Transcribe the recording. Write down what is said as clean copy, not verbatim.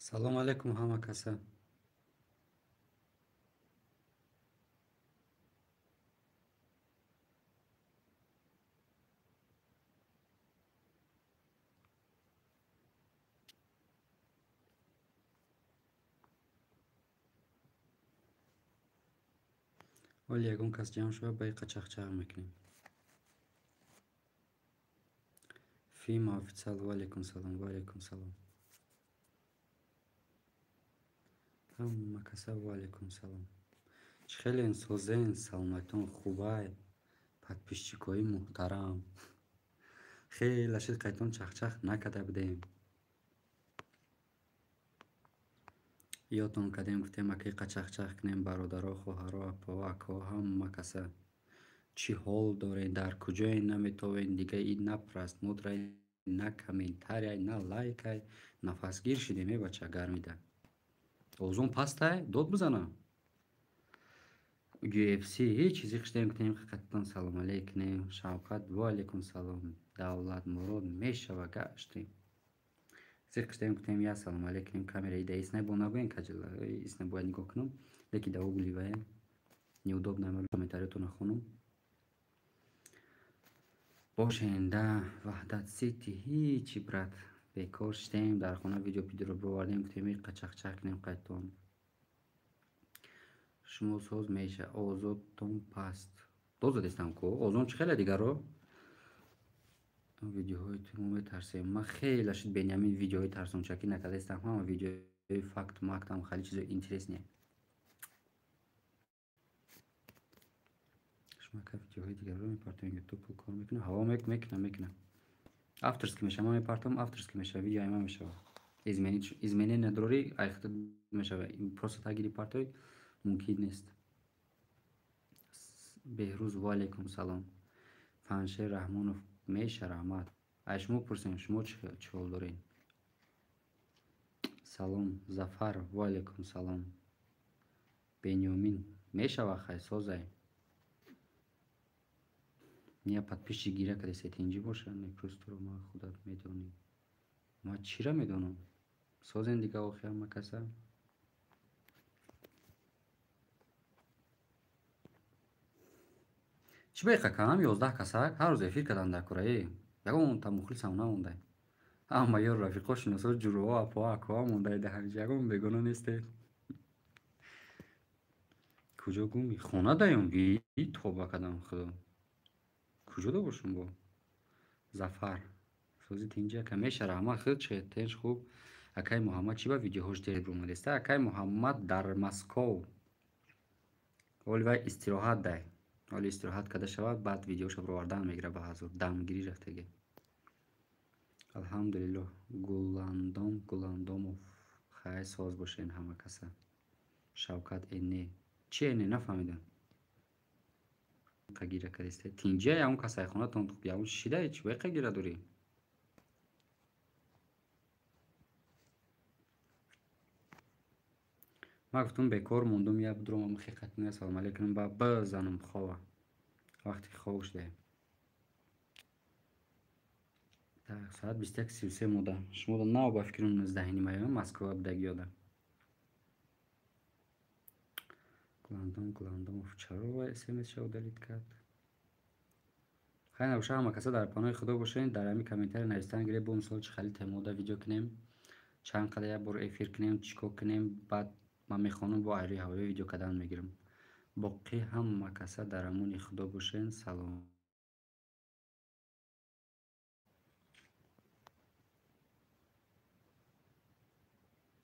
Салом алейкум ҳама каса. Ҳоли ягон кас ҷамъ шава, ба иқа чахчах мекунем. Фима официал, ва алейкум салом, ва алейкум салом. Ҳама каса ва алейкум салом. Чӣ хелен созен, саломатон хубай, подписчикои муҳтарам. Хеле шид қайтон чахчах накарда будем. Ёдтон кардем, гуфтем ака иқа чахчах кунем, бародаро, хоҳаро, апао, акао, ҳама каса. Чӣ ҳол дорен, дар куҷое наметовен, дига и на просмотрай, на комментарияй, на лайкай, нафасгир шидем, э бача, гармида. Озон пастай, дод бизана. UFC ҳеҷ чизе хиштем, гуфтем қаттон салом алейк кунем. Шавқат, ва алейкум салом. Давлат Мурод мешава гаштем. Зиқ хиштем, гуфтем я салом алейк кунем, камераи да ис набо нагӯем каҷала, ис набояд нигоҳ кунам, леки да угливая. Неудобно комментариятонро хонум. Бошен да Ваҳдат Сити ҳичи брат. Бекор шидем, дар хона видео пидиро бировардем, гуфтем иқа чахчах кунем қайтон. Шумо соз меша, озодтон паст. Дод задестам ку, озон чӣ хеле дигаро? Видеоҳои ту мо метарсем. Ман хеле шид Бенямин видеоҳои тарсончакӣ накардастам, ҳама видеоҳои факт мактам хеле чизои интересне. Шумо ака видеоҳои дигарро мепартоем, ютуб пул кор мекунам, ҳаво мекунам, мекунам. Авторский мешава, ман мепартом, авторский мешава, видеои ман мешава. Изменение надорӣ, айхта мешава. Просто тагири партой мумкин нест. Беҳрӯз, ва алейкум салом. Фаншер Раҳмонов меша, раҳмат. Ай шумо пурсем, шумо чӣ ҳол доред? Салом, Зафар, ва алейкум салом. Бенёмин мешава, хай созай. Я подписчик гира кардест, тинҷӣ боша, некрӯз туро ман худат медонӣ. Ман чира медонам? Созен дига охи ҳама каса. Чӣ беқа кам 11 касак ҳар рӯз эфир кардан дар кураи. Ягон та мухлисам намондай. Ҳама ёру рафиқо, шиносо, ҷуроҳо, апоҳо, акоҳо мондай дар ҳамиҷа. Ягон бегона нестед. Куҷо гуми? Хона даём? И тоба кардам худо. Куҷо да бошум бо? Зафар. Сози тинҷи ака меша, раҳмат худ чӣ тинҷ хуб. Акай Муҳаммад чӣ ба видеоҳош дер биромадеста? Акай Муҳаммад дар Москов. Оли вай истироҳат дай. Оли истироҳат карда шавад, баъд видеоша бировардан мегирад ба ҳазур. Дамгирӣ рафтаги. Алҳамдулиллоҳ. Гуландом Гуландомов. Хай соз бошен ҳама каса. Шавкат эне. Чӣ эне нафаҳмидам. Қагира кардеста. Тинҷия ягон кас айхонатон ягон шида чӣ бай қагира дорӣ? Ман гуфтум бекор мондум, я бидурам ҳақиқатина салом алейкум ба бизанам хова. Вақти хов шудаем. Так, соат 21:33 мода. Шумо нав ба фикрам 19:30 Москва будаги ёда. Гуландом Гуландомов чаро вай смс-ша удалить кард? Хай набоша, ҳама каса дар паноҳи худо бошед, дар ҳамин комментария навистан гиред, бо мисол чӣ хали темода видео кунем, чанд қадар як бор эфир кунем, чӣ кор кунем, баъд ман мехонам, бо айрӯи ҳавои видео кардан мегирам. Боқӣ ҳама каса дар амони худо бошед. Салом.